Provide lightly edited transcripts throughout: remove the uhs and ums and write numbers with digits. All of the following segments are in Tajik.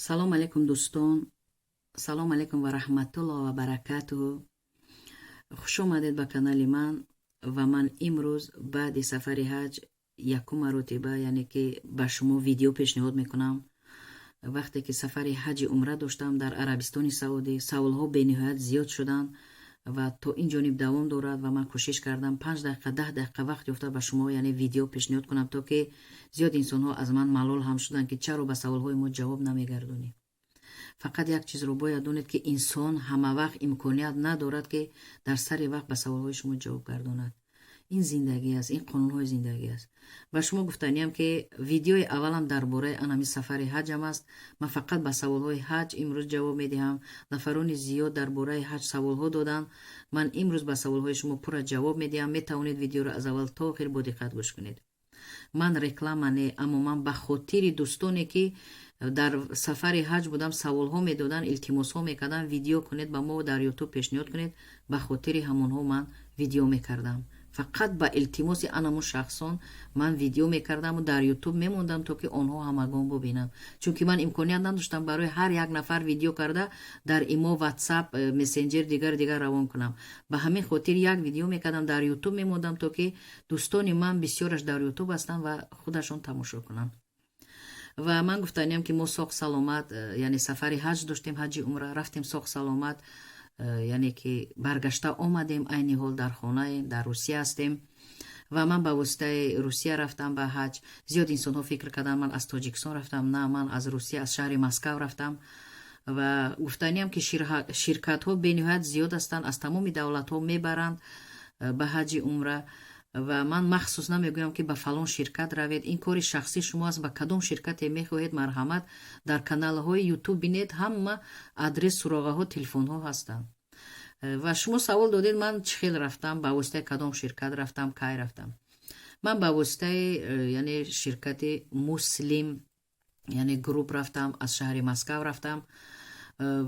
Салом алейкум, дӯстон, салом алейкум ва раҳматуллоҳ ва баракатуҳу. Хуш омадед ба канали ман. Ва ман имрӯз баъди сафари ҳаҷ якум маротиба, яъне ки ба шумо видео пешниҳод мекунам. Вақте ки сафари ҳаҷи умра доштам дар Арабистони Саудӣ, саволҳо бениҳоят зиёд шуданд ва то ин ҷониб давом дорад. Ва ман кӯшиш кардам 5 дақиқа, 10 дақиқа вақт ёфта ба шумо, яъне видео пешниҳод кунам, то ки зиёд инсонҳо аз ман малол ҳам шуданд, ки чаро ба саволҳои мо ҷавоб намегардонӣ. Фақат як чизро бояд донед, ки инсон ҳамавақт имконият надорад, ки дар сари вақт ба саволҳои шумо ҷавоб гардонад. Ин зиндагӣ аст, ин қонунҳои зиндагӣ аст. Ба шумо гуфтаниям, ки видеои аввалам дар бораи анами сафари ҳаҷам аст. Ман фақат ба саволҳои ҳаҷ имрӯз ҷавоб медиҳам. Нафарони зиёд дар бораи ҳаҷ саволҳо доданд. Ман имрӯз ба саволҳои шумо пурра ҷавоб медиҳам. Метавонед видеоро аз аввал то охир бо диққат гӯш кунед. Ман реклама не, аммо ман ба хотири дӯстоне, ки дар сафари ҳаҷ будам, саволҳо медоданд, илтимосҳо мекарданд, видео кунед, ба мо дар Ютуб пешниҳод кунед, ба хотири ҳамонҳо ман видео мекардам. Фақат ба илтимоси анамун шахсон ман видео мекардаму дар Ютуб мемондам, то ки онҳо ҳамагон бубинанд, чунки ман имконият надоштам барои ҳар як нафар видео карда дар Имо, Ватсап, мессенҷер, дигар дигар равон кунам. Ба ҳамин хотир як видео мекардам, дар Ютуб мемондам, то ки дӯстони ман бисёраш дар Ютуб ҳастанд ва худашон тамошо кунанд. Ва ман гуфтаниям, ки мо соғ саломат яъне сафари ҳаҷ доштем, ҳаҷи умра рафтем, соғ саломат яъне ки баргашта омадем. Айни ҳол дар хонаем, дар Русия ҳастем ва ман ба воситаи Русия рафтам ба ҳаҷ. Зиёд инсонҳо фикр карданд, ман аз Тоҷикистон рафтам. На, ман аз Русия, аз шаҳри Москав рафтам. Ва гуфтаниям, ки ширкатҳо бениҳоят зиёд ҳастанд, аз тамоми давлатҳо мебаранд ба ҳаҷи умра. Ва ман махсус намегӯям, ки ба фалон ширкат равед, ин кори шахсии шумо аст. Ба кадом ширкате мехоҳед, марҳамат, дар каналҳои Ютуб бинед, ҳама адрес, суроғаҳо, телефонҳо ҳастанд. Ва шумо савол додед, ман чӣ хел рафтам, ба воситаи кадом ширкат рафтам, кай рафтам. Ман ба воситаи яъне ширкати Муслим, яъне Групп рафтам, аз шаҳри Москав рафтам.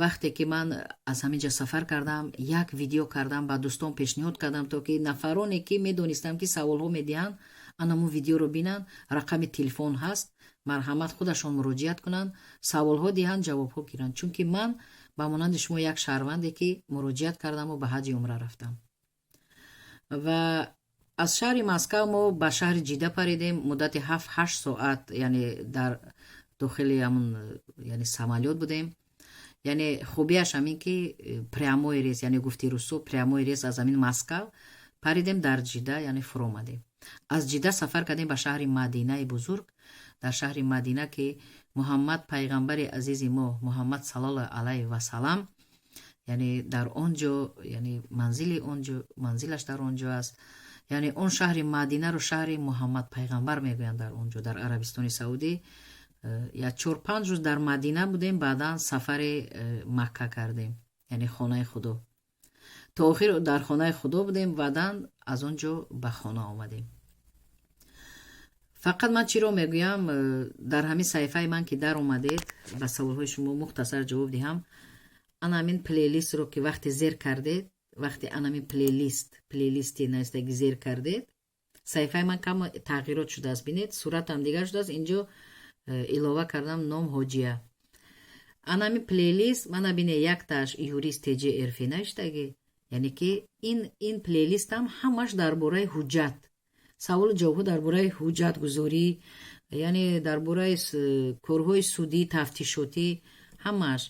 Вақте ки ман аз ҳамин ҷа сафар кардам, як видео кардам, ба дӯстон пешниҳод кардам, то ки нафароне, ки медонистам, ки саволҳо медиҳанд, анамун видеоро бинанд. Рақами телефон ҳаст, марҳамат, худашон муроҷиат кунанд, саволҳо диҳанд, ҷавобҳо гиранд, чунки ман ба монанди шумо як шаҳрванде, ки муроҷиат кардаму ба ҳаҷи умра рафтам. Ва аз шаҳри Москав мо ба шаҳри Ҷида паридем. Муддати 7-8 соат, яъне дар дохили ҳамун, яъне самолёт будем. Яъне хубияш ҳамин, ки прямой рейс, яъне гуфти русо, прямой рейс, аз ҳамин Москав паридем, дар Ҷида, яъне фуромадем. Аз Ҷида сафар кардем ба шаҳри Мадинаи бузург. Дар шаҳри Мадина, ки Муҳаммад пайғамбари азизи мо, Муҳаммад саллаллоҳу алайҳи васалам, яъне дар он ҷо, яъне манзили он ҷо, манзилаш дар он ҷо аст. Яъне он шаҳри Мадинаро шаҳри Муҳаммад пайғамбар мегӯянд дар он ҷо, дар Арабистони Саудӣ. Як 4-5 рӯз дар Мадина будем, баъдан сафари Макка кардем, яъне хонаи Худо. То охир дар хонаи Худо будем, баъдан аз он ҷо ба хона омадем. Фақат ман чиро мегӯям? Дар ҳамин саҳифаи ман ки дар омадед, ба саволҳои шумо мухтасар ҷавоб диҳам. Ана ҳамин плейлистро ки вақте зер кардед, вақте анамин плейлисти наистаги зер кардед, саҳифаи ман кам тағйирот шудааст. Бинед, суратам дигар шудааст, инҷо илова кардам ном Ҳоҷия. Анами плейлист мана бине, якташ юрист тж рф навиштагӣ, яъне ки ин плейлистам ҳамаш дар бораи ҳуҷҷат, саволу ҷавобҳо дар бораи ҳуҷҷатгузорӣ, яъне дар бораи корҳои судӣ, тафтишотӣ, ҳамааш.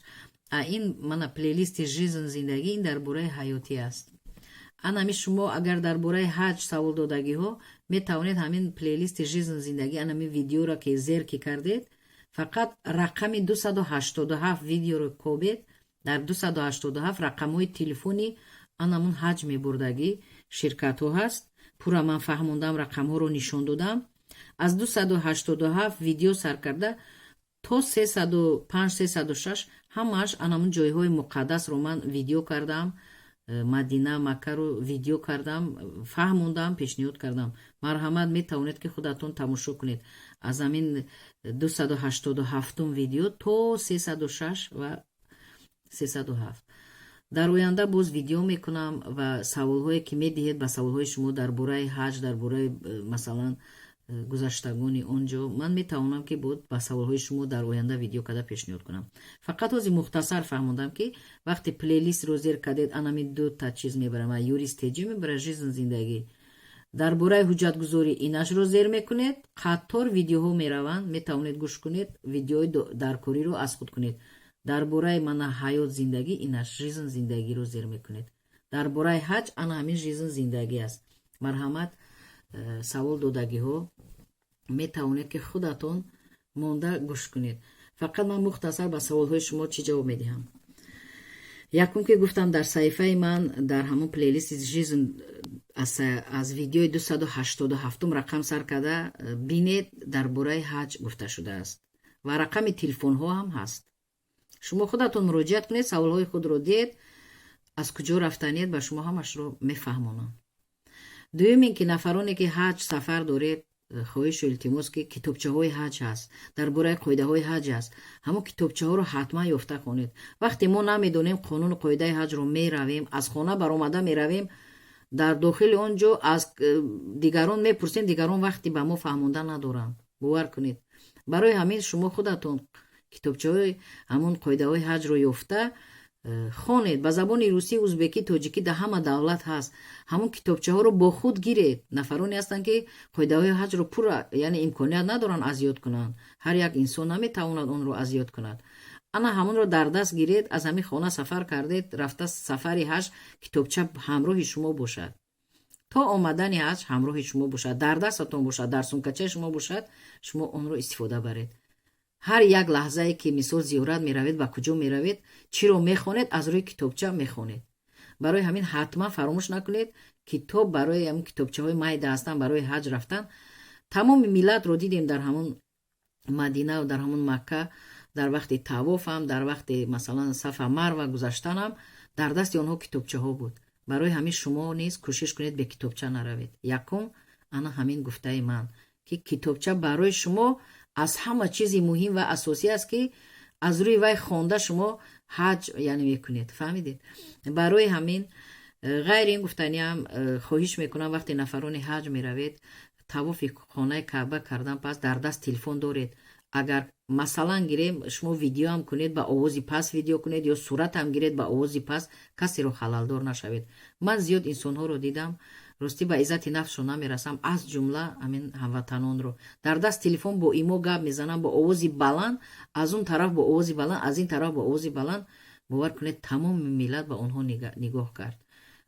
А ин мана плейлисти жизнь, зиндагӣ, ин дар бораи ҳаётӣ аст. Анами шумо агар дар бораи ҳаҷ савол додагиҳо, метавонед ҳамин плейлисти жизнь, зиндагӣ, анами видеоро ки зер ки кардед, фақат рақами 287 видеоро кобед. Дар 287 рақамҳои телефони анамун ҳаҷ мебурдагӣ ширкатҳо ҳаст. Пурра ман фаҳмондам, рақамҳоро нишон додам. Аз 287 видео сар карда то 305, 306, ҳамааш анамун ҷойҳои муқаддасро ман видео кардам. Мадина, Маккаро видео кардам, фаҳмондам, пешниҳод кардам. Марҳамат, метавонед, ки худатон тамошо кунед аз ҳамин 287-ум видео то 306 ва 307. Дар оянда боз видео мекунам ва саволҳое, ки медиҳед, ба саволҳои шумо дар бораи ҳаҷ, дар бораи масалан. Гузаштагони он ҷо ман метавонам, ки боз ба саволҳои шумо дар оянда видео карда пешниҳод кунам. Фақат ҳозир мухтасар фаҳмондам, ки вақте плейлистро зер кардед, анами дута чиз мебарам: юрист теҷи мебара, жизнь зиндагӣ. Дар бораи ҳуҷҷатгузорӣ инашро зер мекунед, қатор видеоҳо мераванд, метавонед гӯш кунед, видеои даркориро аз худ кунед. Дар бораи мана ҳаёт зиндагӣ, инаш жизнь зиндагиро зер мекунед. Дар бораи ҳаҷ ана ҳамин жизнь зиндагӣ аст. Марҳамат, савол додагиҳо метавонед, ки худатон монда гӯш кунед. Фақат ман мухтасар ба саволҳои шумо чӣ ҷавоб медиҳам? Якум, ки гуфтам, дар саҳифаи ман, дар ҳамон плейлисти жизнь, аз видеои 287-ум рақам сар карда бинед, дар бораи ҳаҷ гуфта шудааст ва рақами телефонҳо ҳам ҳаст. Шумо худатон муроҷиат кунед, саволҳои худро диҳед, аз куҷо рафтанед, ба шумо ҳамашро мефаҳмонам. Дуюм ин ки нафароне, ки ҳаҷ сафар доред, хоҳишу илтимос, ки китобчаҳои ҳаҷ ҳаст, дар бораи қоидаҳои ҳаҷ аст, ҳамон китобчаҳоро ҳатман ёфта хонед. Вақте мо намедонем қонуну қоидаи ҳаҷро, меравем, аз хона баромада меравем, дар дохили он ҷо аз дигарон мепурсем, дигарон вақти ба мо фаҳмонда надоранд, бовар кунед. Барои ҳамин шумо худатон китобчаҳои ҳамон қоидаҳои ҳаҷро ёфта хонед. Ба забони русӣ, узбекӣ, тоҷикӣ, дар ҳама давлат ҳаст. Ҳамон китобчаҳоро бо худ гиред. Нафароне ҳастанд, ки қоидаҳои ҳаҷро пурра, яъне имконият надоранд аз ёд кунанд. Ҳар як инсон наметавонад онро аз ёд кунад. Ана ҳамонро дар даст гиред, аз ҳамин хона сафар кардед, рафта сафари ҳаҷ, китобча ҳамроҳи шумо бошад, то омадани ҳаҷ ҳамроҳи шумо бошад, дар дастатон бошад, дар сумкачаи шумо бошад, шумо онро истифода баред. Ҳар як лаҳзае, ки мисол зиёрат меравед, ба куҷо меравед, чиро мехонед, аз рӯи китобча мехонед. Барои ҳамин ҳатман фаромӯш накунед китоб, барои ҳамин китобчаҳои майда ҳастанд барои ҳаҷ рафтан. Тамоми миллатро дидем дар ҳамон Мадинаву дар ҳамон Макка, дар вақти тавофам, дар вақти, масалан, Сафа Марва гузаштанам дар дасти онҳо китобчаҳо буд. Барои ҳамин шумо низ кӯшиш кунед, бе китобча наравед. Якум, ана ҳамин гуфтаи ман, ки китобча барои шумо аз ҳама чизи муҳим ва асосӣ аст, ки аз рӯи вай хонда шумо ҳаҷ, яъне, мекунед. Фаҳмидед? Барои ҳамин, ғайри ин гуфтаниам, хоҳиш мекунам, вақте нафарони ҳаҷ меравед, тавофи хонаи Каъба кардан пас дар даст телефон доред, агар, масалан, гирем, шумо видеоам кунед, ба овози паст видео кунед ё суратам гиред ба овози паст, касеро халалдор нашавед. Ман зиёд инсонҳоро дидам, ростӣ, ба иззати нафсшон намерасам, аз ҷумла ҳамин ҳамватанонро, дар даст телефон бо имо гап мезанам бо овози баланд, аз он тараф бо овози баланд, аз ин тараф бо овози баланд. Бовар кунед, тамоми миллат ба онҳо нигоҳ кард.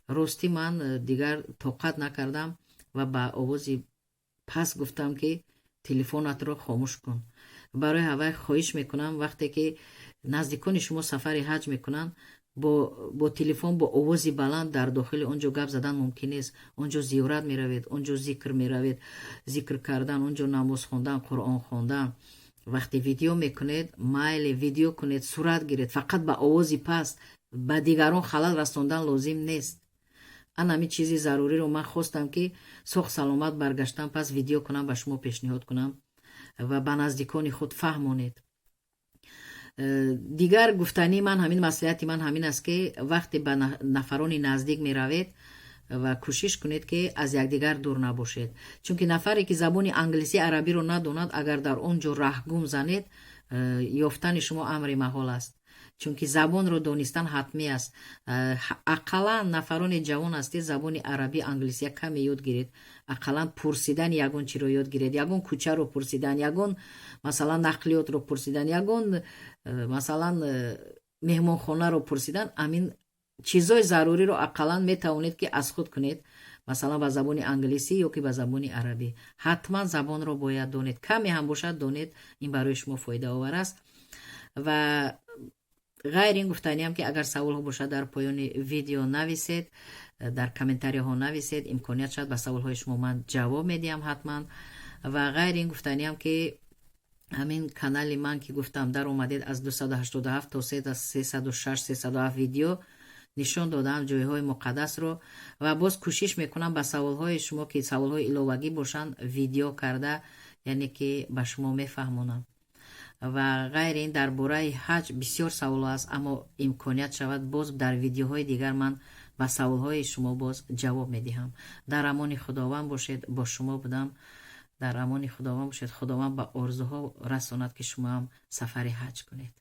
Ростӣ, ман дигар тоқат накардам ва ба овози паст гуфтам, ки телефонатро хомӯш кун. Барои ҳавай хоҳиш мекунам, вақте ки наздикони шумо сафари ҳаҷ мекунанд, бо телефон бо овози баланд дар дохили он ҷо гап задан мумкин нест. Он ҷо зиёрат меравед, он ҷо зикр меравед, зикр кардан, он ҷо намоз хондан, Қуръон хондан. Вақте видео мекунед, майли, видео кунед, сурат гиред, фақат ба овози паст, ба дигарон халал расондан лозим нест. Ана ҳамин чизи заруриро ман хостам, ки соғ саломат баргаштан пас видео кунам, ба шумо пешниҳод кунам ва ба наздикони худ фаҳмонед. Дигар гуфтании ман ҳамин, маслиҳати ман ҳамин аст, ки вақте ба нафарони наздик меравед ва кӯшиш кунед, ки аз якдигар дур набошед, чунки нафаре, ки забони англисӣ, арабиро надонад, агар дар он ҷо раҳгум занед, ёфтани шумо амри маҳол аст, чунки забонро донистан ҳатмӣ аст. Ақаллан нафарони ҷавон ҳастед, забони арабӣ, англисия каме ёд гиред, ақаллан пурсидан ягон чиро ёд гиред, ягон кӯчаро пурсидан, ягон, масалан, нақлиётро пурсидан, ягон, масалан, меҳмонхонаро пурсидан. Амин чизҳои заруриро ақаллан метавонед, ки аз худ кунед, масалан, ба забони англисӣ ё ки ба забони арабӣ. Ҳатман забонро бояд донед, каме ҳам бошад донед, ин барои шумо фоидаовар аст. Ва ғайр ин гуфтаниам, ки агар саволҳо бошад, дар поёни видео нависед, дар комментарияҳо нависед, имконият шавад, ба саволҳои шумо ман ҷавоб медиҳам ҳатман. Ва ғайр ин гуфтаниам, ки ҳамин канали ман, ки гуфтам, дар омадед, аз 287 то 306, 307 видео нишон додаам ҷойҳои муқаддасро ва боз кӯшиш мекунам ба саволҳои шумо, ки саволҳои иловагӣ бошанд, видео карда, яъне ки ба шумо мефаҳмонам. Ва ғайри ин, дар бораи ҳаҷ бисёр саволҳо аст, аммо имконият шавад, боз дар видеоҳои дигар ман ба саволҳои шумо боз ҷавоб медиҳам. Дар амони Худованд бошед. Бо шумо будам. Дар амони Худованд бошед. Худованд ба орзуҳо расонад, ки шумоам сафари ҳаҷ кунед.